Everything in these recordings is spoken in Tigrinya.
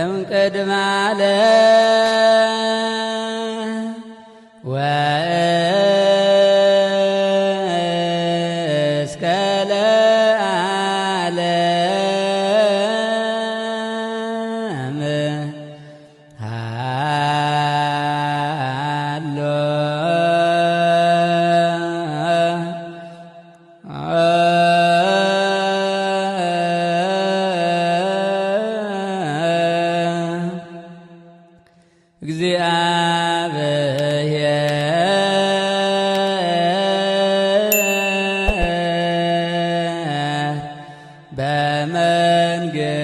እምቅድመ ዓለም ወእስከ ለዓለም። ሃሎ። እግዚአብሔር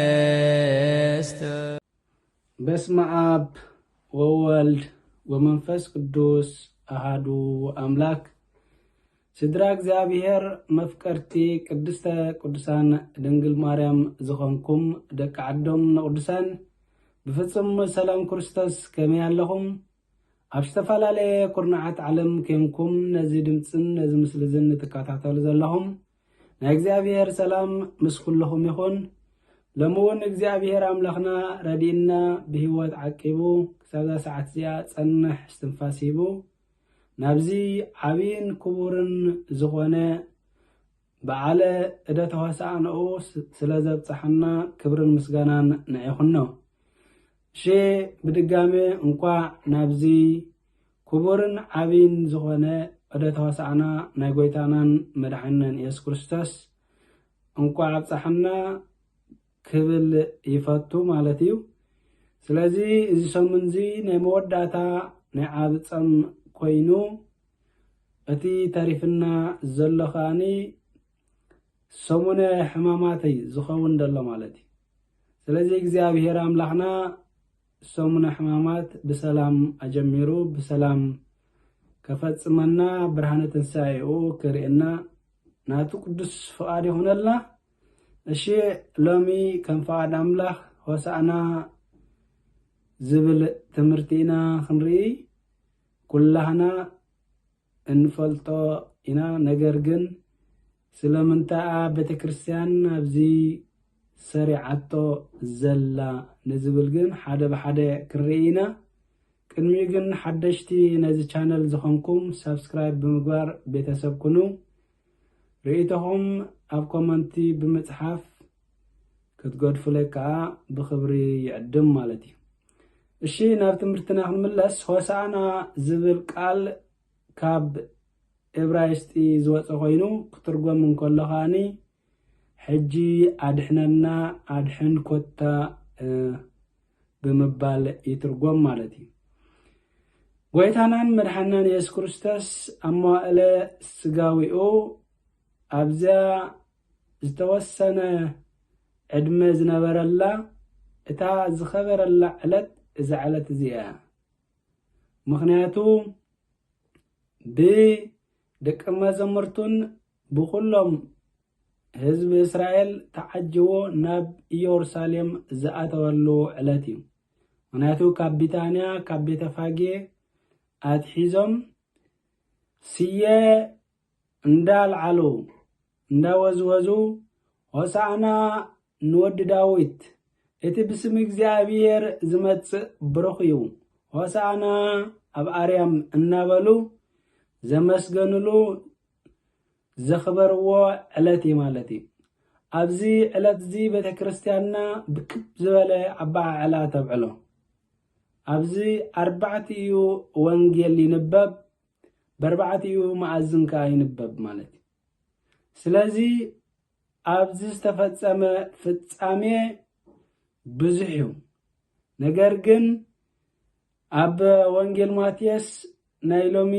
በመንግስቱ። በስመ አብ ወወልድ ወመንፈስ ቅዱስ አሃዱ አምላክ። ስድራ እግዚኣብሔር መፍቀርቲ ቅድስተ ቅዱሳን ድንግል ማርያም ዝኾንኩም ደቂ ዓዶም ንቅዱሳን ብፍጹም ሰላም ክርስቶስ ከመይ ኣለኹም? ኣብ ዝተፈላለየ ኩርናዓት ዓለም ኬንኩም ነዚ ድምፅን ነዚ ምስልዝን ንትከታተሉ ዘለኹም ናይ እግዚኣብሔር ሰላም ምስ ኩልኹም ይኹን። ሎሚ እውን እግዚኣብሔር ኣምላኽና ረዲእና ብህይወት ዓቂቡ ክሳብዛ ሰዓት እዚኣ ጸንሕ እስትንፋስ ሂቡ ናብዚ ዓብይን ክቡርን ዝኾነ በዓለ እደ ተዋሳእነኡ ስ-፣ ስለ ዘብጽሓና ክብርን ምስጋናን ንዒኹኖ። እሺ፣ ብድጋሜ እንኳዕ ናብዚ ክቡርን ዓብይን ዝኾነ እደ ተዋሳእና ናይ ጎይታናን መድሓንናን የሱስ ክርስቶስ እንኳዕ ኣብጽሓና ክብል ይፈቱ ማለት እዩ። ስለዚ እዚ ሰሙን እዚ ናይ መወዳእታ ናይ ዓቢ ጸም ኮይኑ እቲ ተሪፍና ዘሎ ከኣኒ ሰሙነ ሕማማት እዩ ዝኸውን ዘሎ ማለት እዩ። ስለዚ እግዚኣብሔር ኣምላኽና ሰሙነ ሕማማት ብሰላም ኣጀሚሩ ብሰላም ከፈጽመና ብርሃነ ትንሳኤኡ ክርእየና ናቱ ቅዱስ ፍቓድ ይኹነልና። እሺ፣ ሎሚ ከም ፍቓድ ኣምላኽ ሆሳዕና ዝብል ትምህርቲ ኢና ክንርኢ። ኩላህና እንፈልጦ ኢና። ነገር ግን ስለምንታይ እያ ቤተ ክርስቲያን ኣብዚ ሰሪዓቶ ዘላ ንዝብል ግን ሓደ ብሓደ ክንርኢ ኢና። ቅድሚኡ ግን ሓደሽቲ ነዚ ቻነል ዝኾንኩም ሳብስክራይብ ብምግባር ቤተሰብ ኩኑ። ርእይቶኹም ኣብ ኮመንቲ ብምጽሓፍ ክትገድፉለይ ከኣ ብኽብሪ ይዕድም ማለት እዩ። እሺ፣ ናብ ትምህርትና ክንምለስ። ሆሳዕና ዝብል ቃል ካብ እብራይስጢ ዝወጸ ኮይኑ ክትርጎም እንከሎ ከኣኒ ሕጂ ኣድሕነና፣ ኣድሕን ኮታ፣ እ፣ ብምባል ይትርጎም ማለት እዩ። ጎይታናን መድሓናን የሱስ ክርስቶስ ኣብ መዋእለ ስጋዊኡ ኣብዚያ ዝተወሰነ ዕድመ ዝነበረላ እታ ዝኸበረላ ዕለት እዛ ዕለት እዚኣ እያ። ምኽንያቱ ብደቂ መዘምርቱን ብኹሎም ህዝቢ እስራኤል ተዓጅቦ ናብ ኢየሩሳሌም ዝኣተወሉ ዕለት እዩ። ምኽንያቱ ካብ ቢታንያ፣ ካብ ቤተፋጌ ኣትሒዞም ስየ እንዳልዓሉ፣ እንዳወዝወዙ፣ "ሆሳዕና ንወዲ ዳዊት፣ እቲ ብስም እግዚኣብሔር ዝመጽእ ብሩኽ እዩ፣ ሆሳዕና ኣብ ኣርያም" እናበሉ ዘመስገንሉ ዘኽበርዎ ዕለት እዩ ማለት እዩ። ኣብዚ ዕለት እዚ ቤተ ክርስቲያንና ብክብ ዝበለ ኣበዓዕላ ተብዕሎ። ኣብዚ ኣርባዕቲኡ ወንጌል ይንበብ፣ በርባዕቲኡ መኣዝን ከኣ ይንበብ ማለት እዩ። ስለዚ ኣብዚ ዝተፈጸመ ፍጻሜ ብዙሕ እዩ። ነገር ግን ኣብ ወንጌል ማቴዎስ ናይ ሎሚ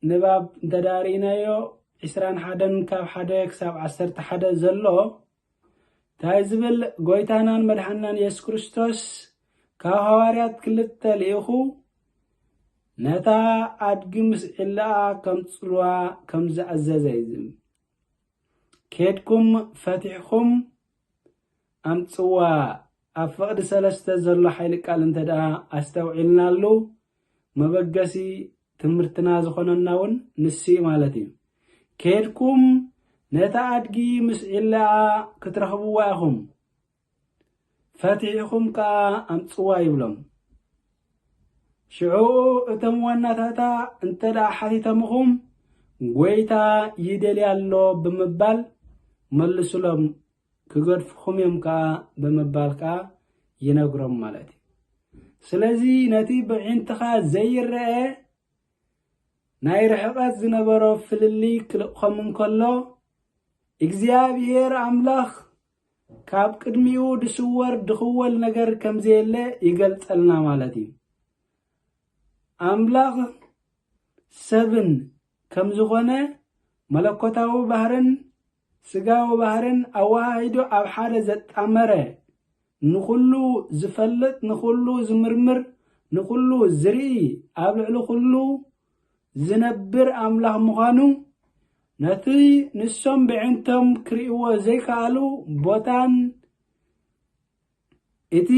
ንባብ እንተ ደኣ ርኢናዮ፣ ዕስራን ሓደን ካብ ሓደ ክሳብ ዓሰርተ ሓደ ዘሎ እንታይ ዝብል፣ ጎይታናን መድሓናን የሱስ ክርስቶስ ካብ ሃዋርያት ክልተ ልኢኹ ነታ ኣድጊ ምስ ዒላኣ ከምጽልዋ ከም ዝኣዘዘ እዩ ዝብል። "ኬድኩም ፈቲሕኩም ኣምጽዋ" ኣብ ፍቕዲ ሰለስተ ዘሎ ሓይሊ ቃል እንተ ደኣ ኣስተውዒልናሉ፣ መበገሲ ትምህርትና ዝኾነና እውን ንሱ እዩ ማለት እዩ። "ኬድኩም ነታ ኣድጊ ምስ ዒላኣ ክትረኽብዋ ኢኹም። ፈቲሕኹም ከኣ ኣምጽዋ ይብሎም። ሽዑ እቶም ዋናታታ እንተ ደኣ ሓቲቶምኹም፣ "ጐይታ ይደልያ ኣሎ" ብምባል መልሱሎም፣ "ክገድፍኹም እዮም ከኣ" ብምባል ከኣ ይነግሮም ማለት እዩ። ስለዚ ነቲ ብዒንትኻ ዘይረአ ናይ ርሕቐት ዝነበሮ ፍልልይ ክልቕኾም እንከሎ፣ እግዚኣብሔር ኣምላኽ ካብ ቅድሚኡ ድስወር ድኽወል ነገር ከም ዘየለ ይገልጸልና ማለት እዩ። ኣምላኽ ሰብን ከም ዝኾነ፣ መለኮታዊ ባህርን ስጋዊ ባህርን ኣወሃሂዱ ኣብ ሓደ ዘጣመረ፣ ንኹሉ ዝፈልጥ፣ ንኹሉ ዝምርምር፣ ንኹሉ ዝርኢ፣ ኣብ ልዕሊ ኩሉ ዝነብር ኣምላኽ ምዃኑ፣ ነቲ ንሶም ብዕንቶም ክርእይዎ ዘይከኣሉ ቦታን እቲ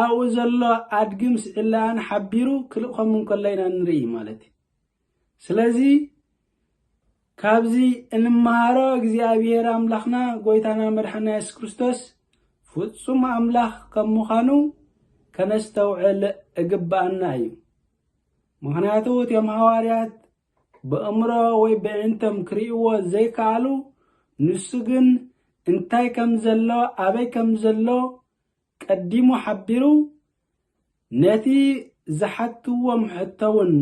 ኣብኡ ዘሎ ኣድጊ ምስዕላኣን ሓቢሩ ክልእኾም እንከሎ ኢና ንርኢ ማለት እዩ። ስለዚ ካብዚ እንመሃሮ እግዚኣብሔር ኣምላኽና ጐይታና መድሓና የሱስ ክርስቶስ ፍጹም ኣምላኽ ከም ምዃኑ ከነስተውዕል እግብኣና እዩ። ምኽንያቱ እቶም ሃዋርያት ብእምሮ ወይ ብዕንቶም ክርእይዎ ዘይከኣሉ፣ ንሱ ግን እንታይ ከም ዘሎ፣ ኣበይ ከም ዘሎ ቀዲሙ ሓቢሩ፣ ነቲ ዝሓትዎም ሕቶ እውን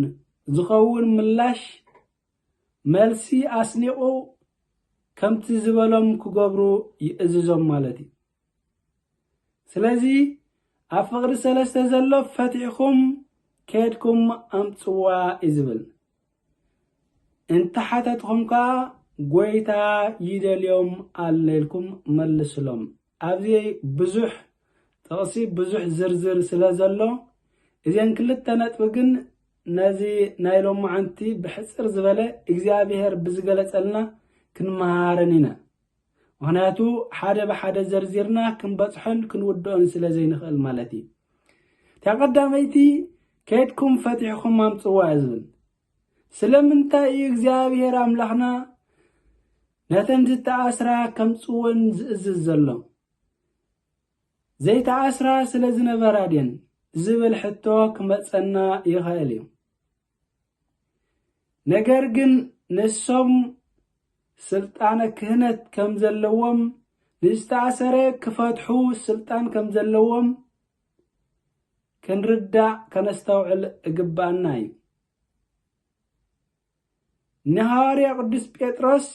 ዝኸውን ምላሽ፣ መልሲ ኣስኒቑ ከምቲ ዝበሎም ክገብሩ ይእዝዞም ማለት እዩ። ስለዚ ኣብ ፍቕሪ ሰለስተ ዘሎ ፈቲሕኩም ከድኩም ኣምጽዋ እዩ ዝብል። እንተሓተትኹም ከኣ ጐይታ ይደልዮም ኣሎ ኢልኩም መልስሎም። ኣብዚ ብዙሕ ጥቕሲ፣ ብዙሕ ዝርዝር ስለ ዘሎ፣ እዘን ክልተ ነጥቢ ግን ነዚ ናይ ሎማዓንቲ ብሕጽር ዝበለ እግዚኣብሔር ብዝገለጸልና ክንመሃረን ኢና። ምኽንያቱ ሓደ ብሓደ ዘርዚርና ክንበጽሖን ክንውድኦን ስለ ዘይንኽእል ማለት እዩ። እታ ቀዳመይቲ ከድኩም ፈቲሕኹም ኣምጽዋ እዩ ዝብል። ስለምንታይ እዩ እግዚኣብሔር ኣምላኽና ነተን ዝተኣስራ ከምጽወን ዝእዝዝ ዘሎ? ዘይተኣስራ ስለ ዝነበራ ድየን ዝብል ሕቶ ክመጸና ይኽእል እዩ። ነገር ግን ንሶም ስልጣነ ክህነት ከም ዘለዎም፣ ንዝተኣሰረ ክፈትሑ ስልጣን ከም ዘለዎም ክንርዳእ ከነስተውዕል እግብኣና እዩ። ንሃዋርያ ቅዱስ ጴጥሮስ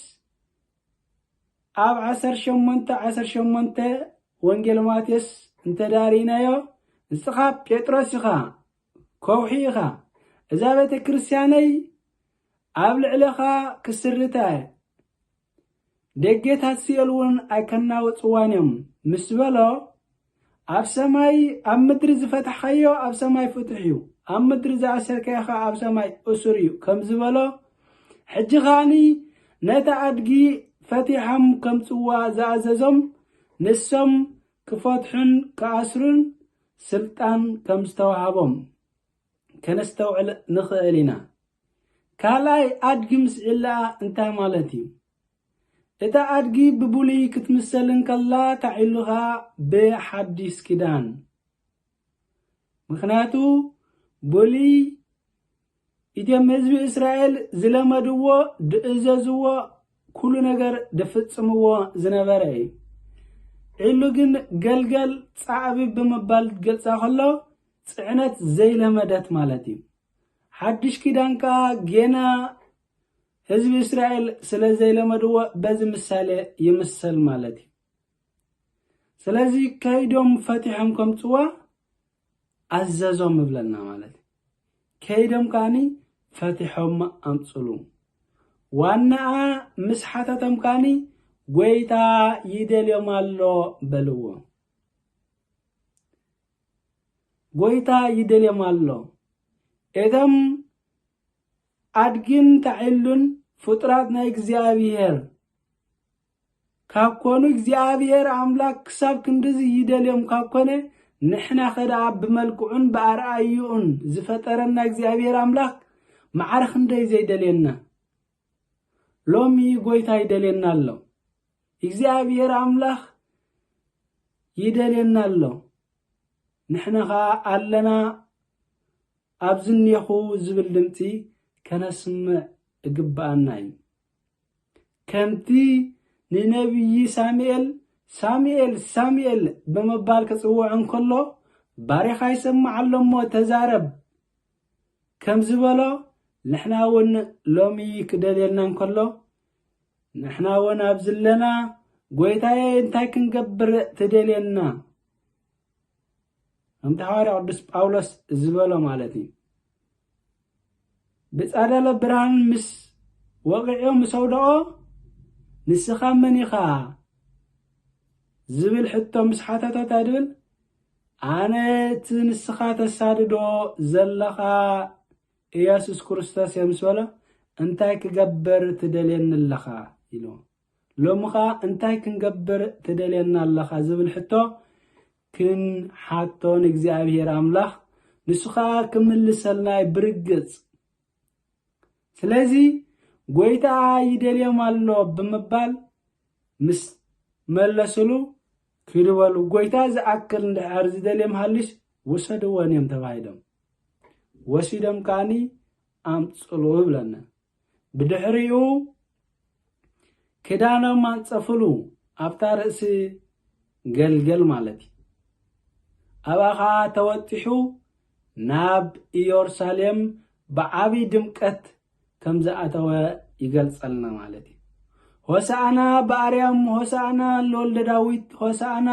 ኣብ ዓሰርተ ሸሞንተ ዓሰርተ ሸሞንተ ወንጌል ማቴዎስ እንተዳሪናዮ፣ "ንስኻ ጴጥሮስ ኢኻ፣ ከውሒ ኢኻ፣ እዛ ቤተ ክርስቲያነይ ኣብ ልዕለኻ ክስርታ እየ፣ ደጌታት ሲኦል እውን ኣይከናውጽዋን እዮም" ምስ በሎ፣ ኣብ ሰማይ፣ ኣብ ምድሪ ዝፈታሕካዮ ኣብ ሰማይ ፍቱሕ እዩ፣ ኣብ ምድሪ ዝኣሰርካዮ ኸኣ ኣብ ሰማይ እሱር እዩ ከም ዝበሎ፣ ሕጂ ኸኣኒ ነቲ ኣድጊ ፈቲሖም ከምጽዋ ዝኣዘዞም፣ ንሶም ክፈትሑን ክኣስሩን ስልጣን ከም ዝተዋህቦም ከነስተውዕል ንኽእል ኢና። ካልኣይ፣ ኣድጊ ምስ ዕላኣ እንታይ ማለት እዩ? እታ ኣድጊ ብብሉይ ክትምሰል እንከላ፣ እታ ዒሉ ኸኣ ብሓዲስ ኪዳን። ምኽንያቱ ብሉይ እቶም ህዝቢ እስራኤል ዝለመድዎ፣ ዝእዘዝዎ፣ ኩሉ ነገር ዝፍጽምዎ ዝነበረ እዩ። ዒሉ ግን ገልገል ጻዕቢ ብምባል ገልጻ ከሎ፣ ጽዕነት ዘይለመደት ማለት እዩ። ሓድሽ ኪዳን ከኣ ጌና ህዝቢ እስራኤል ስለ ዘይለመድዎ በዚ ምሳሌ ይምሰል ማለት እዩ። ስለዚ ከይዶም ፈቲሖም ከምጽዋ ኣዘዞም ይብለና ማለት እዩ። ከይዶም ከኣኒ ፈቲሖም ኣምጽሉ። ዋናኣ ምስ ሓተቶም ከኣኒ "ጐይታ ይደልዮም ኣሎ" በልዎ። ጐይታ ይደልዮም ኣሎ። እቶም ኣድግን ታዒሉን ፍጡራት ናይ እግዚኣብሔር ካብ ኮኑ፣ እግዚኣብሔር ኣምላኽ ክሳብ ክንድዚ ይደልዮም ካብ ኮነ፣ ንሕናኸ ደኣ ብመልክዑን ብኣርኣይኡን ዝፈጠረና እግዚኣብሔር ኣምላኽ መዓረ ክንደይ ዘይደልየና? ሎሚ ጐይታ ይደልየና ኣሎ። እግዚኣብሔር ኣምላኽ ይደልየና ኣሎ። ንሕና ኸኣ ኣለና ኣብዚ እኔኹ ዝብል ድምፂ ከነስምዕ እግብኣና እዩ። ከምቲ ንነቢይ ሳሙኤል ሳሙኤል ሳሙኤል ብምባል ክፅውዖ እንከሎ ባሪኻ ይሰምዕ ኣሎ እሞ ተዛረብ ከም ዝበሎ፣ ንሕና እውን ሎሚ ክደልየና እንከሎ፣ ንሕና እውን ኣብዚ ኣለና፣ ጎይታየ እንታይ ክንገብር ትደልየና? ከምቲ ሃዋርያ ቅዱስ ጳውሎስ ዝበሎ ማለት እዩ። ብጻዳለ ብርሃን ምስ ወቕዑ ምስ ኣውደቖ፣ ንስኻ መን ኢኻ? ዝብል ሕቶ ምስ ሓተቶ እንታይ ድብል? ኣነ እቲ ንስኻ ተሳድዶ ዘለኻ ኢየሱስ ክርስቶስ እየ ምስ በሎ፣ እንታይ ክገብር ትደልየኒ ኣለኻ? ኢሉ። ሎሚ ኸኣ እንታይ ክንገብር ትደልየና ኣለኻ? ዝብል ሕቶ ክንሓቶ ንእግዚኣብሔር ኣምላኽ፣ ንሱ ኸኣ ክምልሰልና እዩ ብርግጽ። ስለዚ ጎይታ ይደልዮም ኣሎ ብምባል ምስ መለስሉ፣ ኪዱ በሉ፣ ጎይታ ዝኣክል እንድሕር ዝደልዮም ሃልዩስ ውሰድወን እዮም ተባሂሎም። ወሲዶም ከኣኒ ኣምጽሉ ይብለና። ብድሕሪኡ ክዳኖም ኣንጸፍሉ፣ ኣብታ ርእሲ ገልገል ማለት እዩ። ኣብኣ ኸኣ ተወጢሑ ናብ ኢየሩሳሌም ብዓቢ ድምቀት ከም ዝኣተወ ይገልጸልና ማለት እዩ። ሆሳዕና ብኣርያም፣ ሆሳዕና ለወልደ ዳዊት፣ ሆሳዕና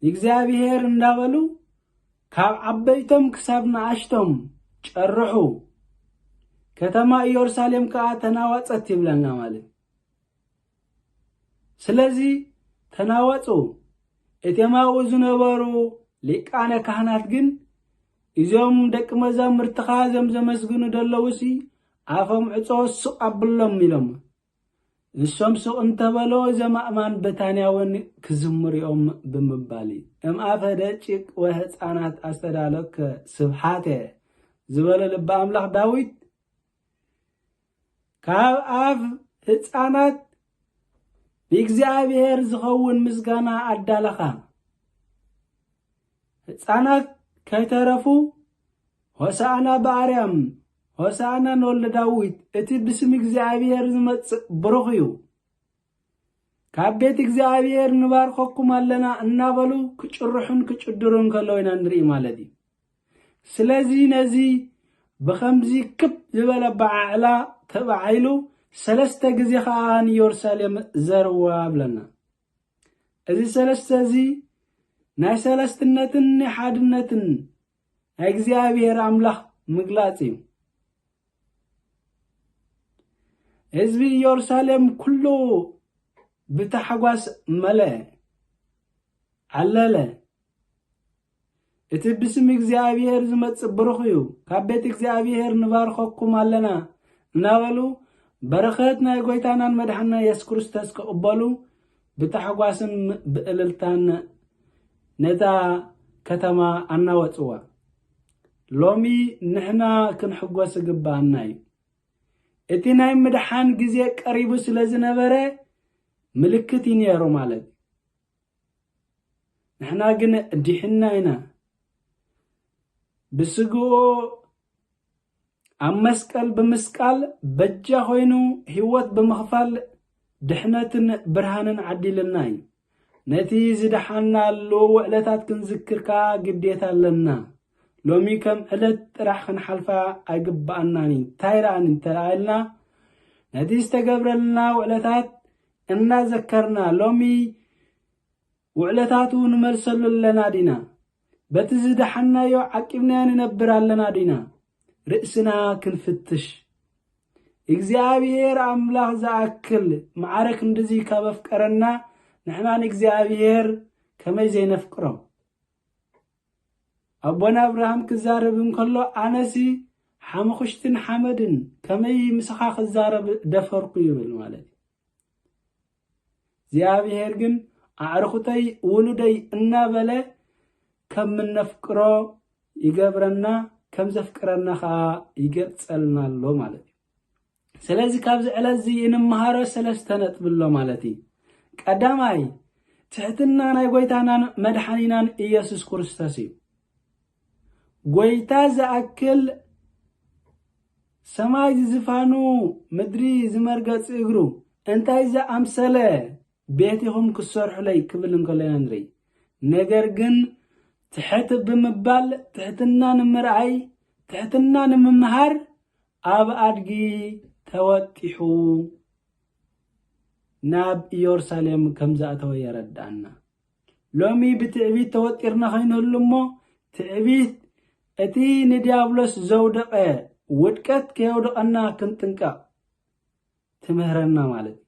ንእግዚኣብሔር እንዳበሉ ካብ ዓበይቶም ክሳብ ንኣሽቶም ጨርሑ። ከተማ ኢየሩሳሌም ከኣ ተናወጸት ይብለና ማለት እዩ። ስለዚ ተናወጹ። እቶም ኣብኡ ዝነበሩ ሊቃነ ካህናት ግን፣ እዞም ደቂ መዛሙርትኻ እዞም ዘመስግኑ ዘለዉሲ ኣፎም ዕጾ ስቕ ኣብሎም ኢሎም። ንሶም ስቕ እንተበሎ እዞም ኣእማን በታንያ እውን ክዝምሩ እዮም ብምባል እዩ። እምኣፈ ደቂቅ ወህፃናት ኣስተዳለከ ስብሓተ ዝበለ ልበ ኣምላኽ ዳዊት ካብ ኣፍ ህፃናት ንእግዚኣብሔር ዝኸውን ምስጋና ኣዳለኻ። ህፃናት ከይተረፉ ሆሳዕና ብኣርያም፣ ሆሳዕና ንወልደ ዳዊት፣ እቲ ብስም እግዚኣብሔር ዝመጽእ ብሩኽ እዩ። ካብ ቤት እግዚኣብሔር ንባርኸኩም ኣለና እናበሉ ክጭርሑን ክጭድሩን ከለዉ ኢና ንርኢ ማለት እዩ። ስለዚ ነዚ ብኸምዚ ክብ ዝበለ ኣበዓዕላ ተባዒሉ ሰለስተ ግዜ ኸዓ ንኢየሩሳሌም ዘርዋ ብለና። እዚ ሰለስተ እዚ ናይ ሰለስትነትን ናይ ሓድነትን ናይ እግዚኣብሔር ኣምላኽ ምግላጽ እዩ። ህዝቢ ኢየሩሳሌም ኩሉ ብታሕጓስ መለአ፣ ዓለለ። እቲ ብስም እግዚኣብሔር ዝመጽእ ብሩኽ እዩ፣ ካብ ቤት እግዚኣብሔር ንባርኸኩም ኣለና እናበሉ በረኸት ናይ ጐይታናን መድሓንና የሱስ ክርስቶስ ክቕበሉ ብታሕጓስን ብእልልታን ነታ ከተማ ኣናወጽዋ። ሎሚ ንሕና ክንሕጎስ ዝግብኣና እዩ። እቲ ናይ ምድሓን ግዜ ቀሪቡ ስለ ዝነበረ ምልክት እዩ ነይሩ ማለት እዩ። ንሕና ግን ድሒንና ኢና። ብስግኡ ኣብ መስቀል ብምስቃል በጃ ኮይኑ ህይወት ብምኽፋል ድሕነትን ብርሃንን ዓዲልና እዩ። ነቲ ዝደሓናሉ ውዕለታት ክንዝክር ከኣ ግዴታ ኣለና። ሎሚ ከም ዕለት ጥራሕ ክንሓልፋ ኣይግብኣናን እዩ። እንታይ ደኣ እንተ ኢልና፣ ነቲ ዝተገብረልና ውዕለታት እናዘከርና፣ ሎሚ ውዕለታቱ ንመልሰሉ ኣለና ዲና? በቲ ዝደሓናዮ ዓቂብናዮ ንነብር ኣለና ዲና? ርእስና ክንፍትሽ። እግዚኣብሔር ኣምላኽ ዝኣክል ማዕረ ክንድዚ ካብ ኣፍቀረና፣ ንሕና ንእግዚኣብሔር ከመይ ዘይነፍቅሮ? ኣቦና ኣብርሃም ክዛረብ እንከሎ፣ ኣነሲ ሓሙኽሽትን ሓመድን ከመይ ምስኻ ክዛረብ ደፈርኩ ይብል ማለት እዩ። እግዚኣብሔር ግን ኣዕርኹተይ ውሉደይ እናበለ ከም እነፍቅሮ ይገብረና፣ ከም ዘፍቅረና ኸዓ ይገልጸልና ኣሎ ማለት እዩ። ስለዚ ካብዚ ዕለት እዚ እንመሃሮ ሰለስተ ነጥቢ ኣሎ ማለት እዩ። ቀዳማይ፣ ትሕትና ናይ ጎይታናን መድሓኒናን ኢየሱስ ክርስቶስ እዩ። ጎይታ ዝኣክል ሰማይ ዝዝፋኑ፣ ምድሪ ዝመርገጽ እግሩ፣ እንታይ ዝኣምሰለ ቤት ኢኹም ክሰርሑለይ ክብል እንከሎ ኢና ንርኢ። ነገር ግን ትሕት ብምባል፣ ትሕትና ንምርኣይ፣ ትሕትና ንምምሃር ኣብ ኣድጊ ተወጢሑ ናብ ኢየሩሳሌም ከም ዝኣተወ የረድኣና። ሎሚ ብትዕቢት ተወጢርና ከይንህሉ እሞ፣ ትዕቢት እቲ ንዲያብሎስ ዘውደቐ ውድቀት ከየውድቐና ክንጥንቀቕ ትምህረና ማለት እዩ።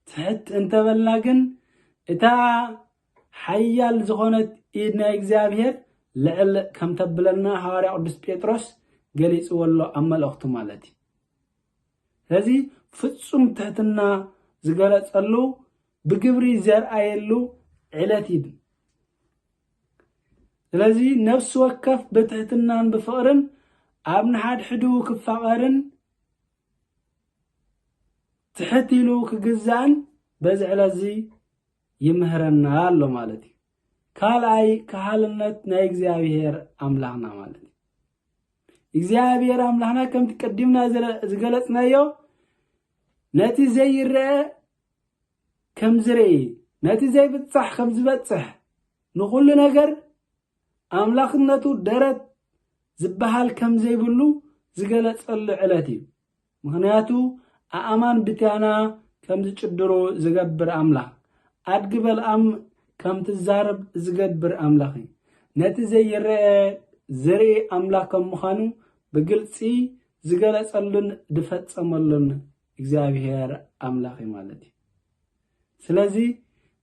ትሕት እንተበልና ግን፣ እታ ሓያል ዝኾነት ኢድ ናይ እግዚኣብሔር ልዕል ከም ተብለና ሃዋርያ ቅዱስ ጴጥሮስ ገሊጽዎ ኣሎ ኣብ መልእኽቱ ማለት እዩ። ስለዚ ፍጹም ትሕትና ዝገለጸሉ፣ ብግብሪ ዘርኣየሉ ዕለት እዩ። ስለዚ ነፍሲ ወከፍ ብትሕትናን ብፍቕርን ኣብ ንሓድሕዱ ክፋቐርን ትሕት ኢሉ ክግዛእን በዚ ዕለት እዚ ይምህረና ኣሎ ማለት እዩ። ካልኣይ፣ ካህልነት ናይ እግዚኣብሔር ኣምላኽና ማለት እዩ። እግዚኣብሔር ኣምላኽና ከምቲ ቀዲምና ዝረ-፣ ዝገለጽናዮ፣ ነቲ ዘይረአ ከም ዝርኢ፣ ነቲ ዘይብጻሕ ከም ዝበጽሕ፣ ንኹሉ ነገር ኣምላኽነቱ ደረት ዝበሃል ከም ዘይብሉ ዝገለጸሉ ዕለት እዩ። ምኽንያቱ ኣእማን ብትያና ከም ዝጭድሩ ዝገብር ኣምላኽ፣ ኣድጊ በልኣም ከም ትዛረብ ዝገብር ኣምላኽ እዩ። ነቲ ዘይረአ ዝርኢ ኣምላኽ ከም ምዃኑ ብግልጺ ዝገለጸሉን ዝፈጸመሉን እግዚኣብሔር ኣምላኽ እዩ ማለት እዩ። ስለዚ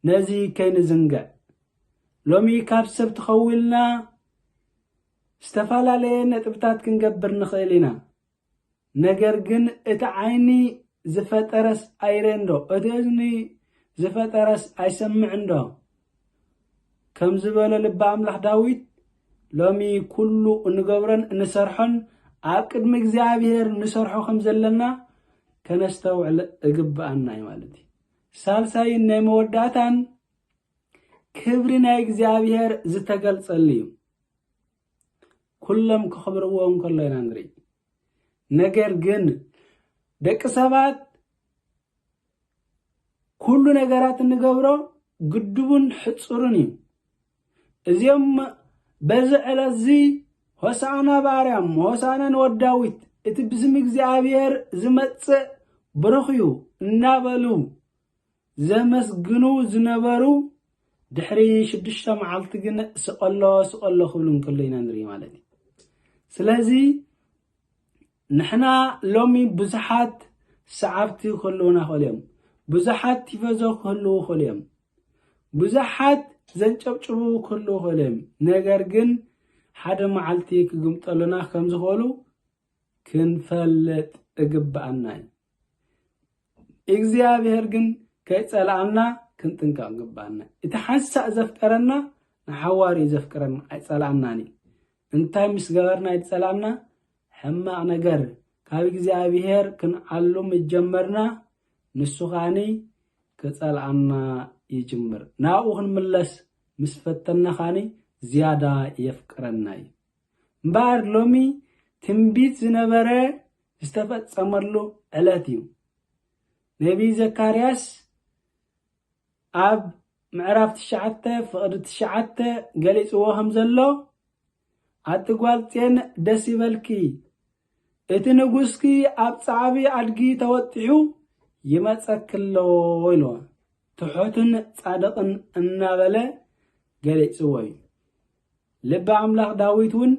ነዚ ከይንዝንግዕ፣ ሎሚ ካብ ሰብ ተኸዊልና ዝተፈላለየ ነጥብታት ክንገብር ንኽእል ኢና። ነገር ግን እቲ ዓይኒ ዝፈጠረስ ኣይርእን ዶ? እቲ እዝኒ ዝፈጠረስ ኣይሰምዕን ዶ? ከም ዝበሎ ልበ ኣምላኽ ዳዊት፣ ሎሚ ኩሉ እንገብሮን እንሰርሖን ኣብ ቅድሚ እግዚኣብሔር ንሰርሖ ከም ዘለና ከነስተውዕል እግብኣና እዩ ማለት እዩ። ሳልሳይን ናይ መወዳእታን፣ ክብሪ ናይ እግዚኣብሔር ዝተገልጸሉ እዩ። ኩሎም ክኽብርዎ እንከሎ ኢና ንርኢ። ነገር ግን ደቂ ሰባት ኩሉ ነገራት እንገብሮ ግድቡን ሕጹርን እዩ። እዚኦም በዚ ዕለት እዚ፣ "ሆሳዕና ብኣርያም፣ ሆሳዕና ንወድ ዳዊት፣ እቲ ብስም እግዚኣብሔር ዝመጽእ ብሩኽ እዩ" እናበሉ ዘመስግኑ ዝነበሩ፣ ድሕሪ ሽዱሽተ መዓልቲ ግን ስቐሎ፣ ስቐሎ ክብሉ እንከሎ ኢና ንርኢ ማለት እዩ። ስለዚ ንሕና ሎሚ ብዙሓት ሰዓብቲ ክህልዉና ይኽእሉ እዮም። ብዙሓት ቲፈዞ ክህልዉ ይኽእሉ እዮም። ብዙሓት ዘንጨብጭቡ ክህልዉ ይኽእሉ እዮም። ነገር ግን ሓደ መዓልቲ ክግምጠሉና ከም ዝኽእሉ ክንፈልጥ እግብኣና እዩ። እግዚኣብሔር ግን ከይጸልኣና ክንጥንቀቕ ግብኣና። እቲ ሓንሳእ ዘፍቀረና ንሓዋሩ እዩ ዘፍቅረና፣ ኣይጸልኣናን እዩ። እንታይ ምስ ገበርና እዩ ዝጸልኣና? ሕማቕ ነገር ካብ እግዚኣብሔር ክንዓሉ ምስ ጀመርና፣ ንሱ ኸኣኒ ክጸልኣና ይጅምር። ናብኡ ክንምለስ ምስ ፈተንና ኸኣኒ ዝያዳ የፍቅረና እዩ። እምበኣር ሎሚ ትንቢት ዝነበረ ዝተፈጸመሉ ዕለት እዩ። ነቢይ ዘካርያስ ኣብ ምዕራፍ ትሽዓተ ፍቕዲ ትሽዓተ ገሊጽዎ ከም ዘሎ፣ "ኣቲ ጓል ጽዮን ደስ ይበልኪ፣ እቲ ንጉስኪ ኣብ ጻዕቢ ኣድጊ ተወጢሑ ይመጸኪ ኣሎ" ኢልዎ። ትሑትን ጻድቕን እናበለ ገሊጽዎ እዩ። ልበ ኣምላኽ ዳዊት እውን፣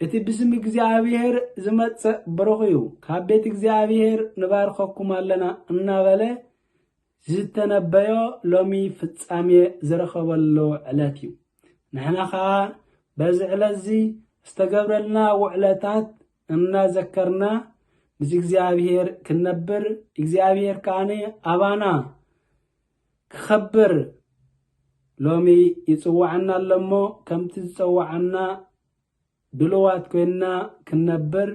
"እቲ ብስም እግዚኣብሔር ዝመጽእ ብሩኽ እዩ፣ ካብ ቤት እግዚኣብሔር ንባርኸኩም ኣለና" እናበለ ዝተነበዮ ሎሚ ፍጻሜ ዝረኸበሉ ዕለት እዩ። ንሕና ኸኣ በዚ ዕለት እዚ ዝተገብረልና ውዕለታት እናዘከርና ምስ እግዚኣብሔር ክንነብር፣ እግዚኣብሔር ከኣ ኣባና ክኸብር ሎሚ ይጽውዓና ኣሎ እሞ፣ ከምቲ ዝጸውዓና ድሉዋት ኮይንና ክንነብር፣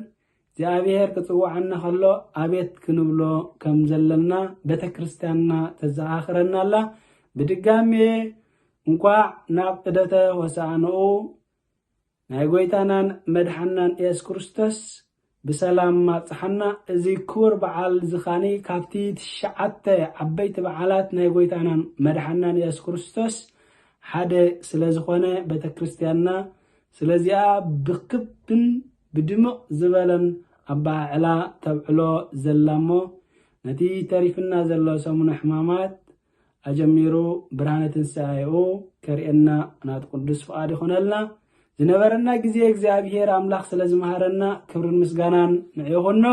እግዚኣብሔር ክጽውዓና ከሎ ኣቤት ክንብሎ ከም ዘለና ቤተ ክርስቲያንና ተዘኻኽረና ኣላ። ብድጋሜ እንኳዕ ናብ ዕደተ ሆሳዕንኡ ናይ ጎይታናን መድሓናን የሱስ ክርስቶስ ብሰላም ማብጽሓና። እዚ ክቡር በዓል ዝኻኒ ካብቲ ትሽዓተ ዓበይቲ በዓላት ናይ ጎይታናን መድሓናን የሱስ ክርስቶስ ሓደ ስለ ዝኾነ፣ ቤተ ክርስቲያንና ስለዚኣ ብክብን ብድምቕ ዝበለን ኣበዓዕላ ተብዕሎ ዘላ እሞ፣ ነቲ ተሪፍና ዘሎ ሰሙነ ሕማማት ኣጀሚሩ ብርሃነ ትንሳኤኡ ከርእየና ናቱ ቅዱስ ፍቓድ ይኹነልና። ዝነበረና ግዜ እግዚኣብሔር ኣምላኽ ስለ ዝመሃረና ክብርን ምስጋናን ንዕኡ ይኹኖ።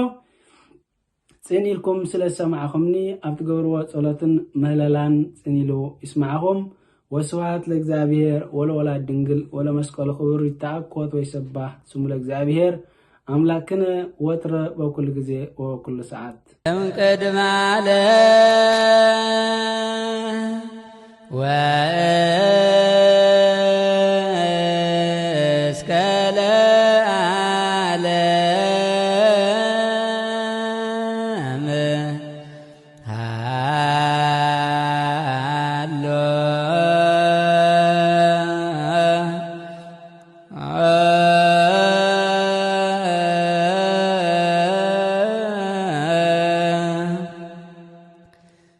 ጽን ኢልኩም ስለ ዝሰማዕኹምኒ ኣብ ትገብርዎ ጸሎትን ምህለላን ጽን ኢሉ ይስማዕኹም። ወስብሐት ለእግዚኣብሔር ወለወላዲት ድንግል ወለመስቀሉ ክቡር። ይትአኮት ወይሰባሕ ስሙ ለእግዚኣብሔር ኣምላክነ ወትረ በኩሉ ግዜ ወበኩሉ ሰዓት። እምቅድመ ዓለም ወእስከ ለዓለም ሃሎ።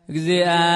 እግዚአ